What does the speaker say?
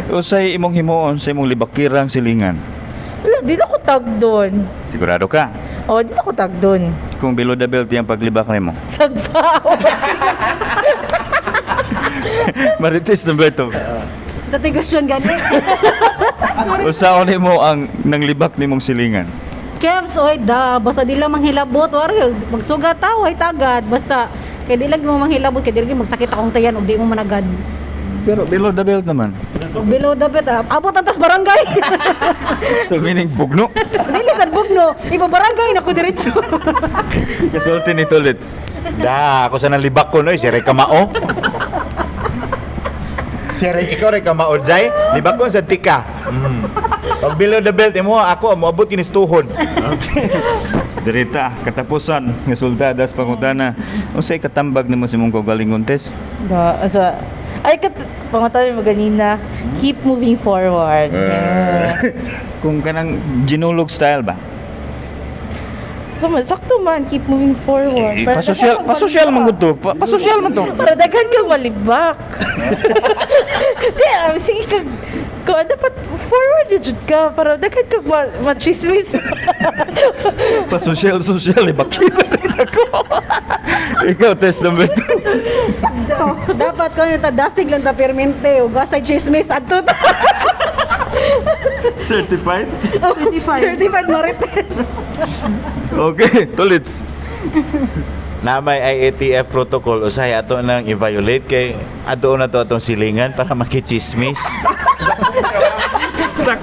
Usay imong himuon sa imong libakirang silingan? Wala, di na ko tag doon. Sigurado ka? Oh, di na ko tag doon. Kung below the belt yung paglibak nimo. Sagpaw. Marites number 2. Sa tigasyon gani. Usaon nimo ang nanglibak nimong silingan? Kevs, oy da, basta di lang manghilabot, wari, magsugat ta, oy tagad, basta kay di lang mo manghilabot, kay di lang magsakit akong tayan og di mo managad. Pero below the belt naman. Og below the belt, ah, abot ang tas barangay. So meaning bugno. Dili sad bugno, iba barangay na ko diretso. Kasulti ni Tulits. Da, ako sa nalibak ko no, si Ray Kamao. Si Ray, ikaw Ray Kamao, Jai. Libak ko sa tika. Pag below the belt, imo ako, moabot kinis tuhod. Dirita, katapusan nga soldadas pangutana. Unsay katambag nimo sa imong kaugalingon, Tess? Da, asa, ay, kat, pangutan mo ganina, keep moving forward. Yeah. Kung kanang ginulog style ba? So, man, sakto man, keep moving forward. Eh, Para pasosyal, daghan kang pasosyal man malibak. gud to. Pasosyal man to. Para daghan kang malibak. Di, ah, sige ka, kung ano, dapat forward na jud ka para daghan kang machismis. Pasosyal, sosyal, ibakita rin ako. Ikaw, test number 2. Dapat ko yung dasig lang ta permente ug asay chismis adto ta. Certified? Certified. Certified Marites. Okay, Tulits. Na may IATF protocol usahay ato nang i-violate kay ato na to atong silingan para makichismis. Sakpat.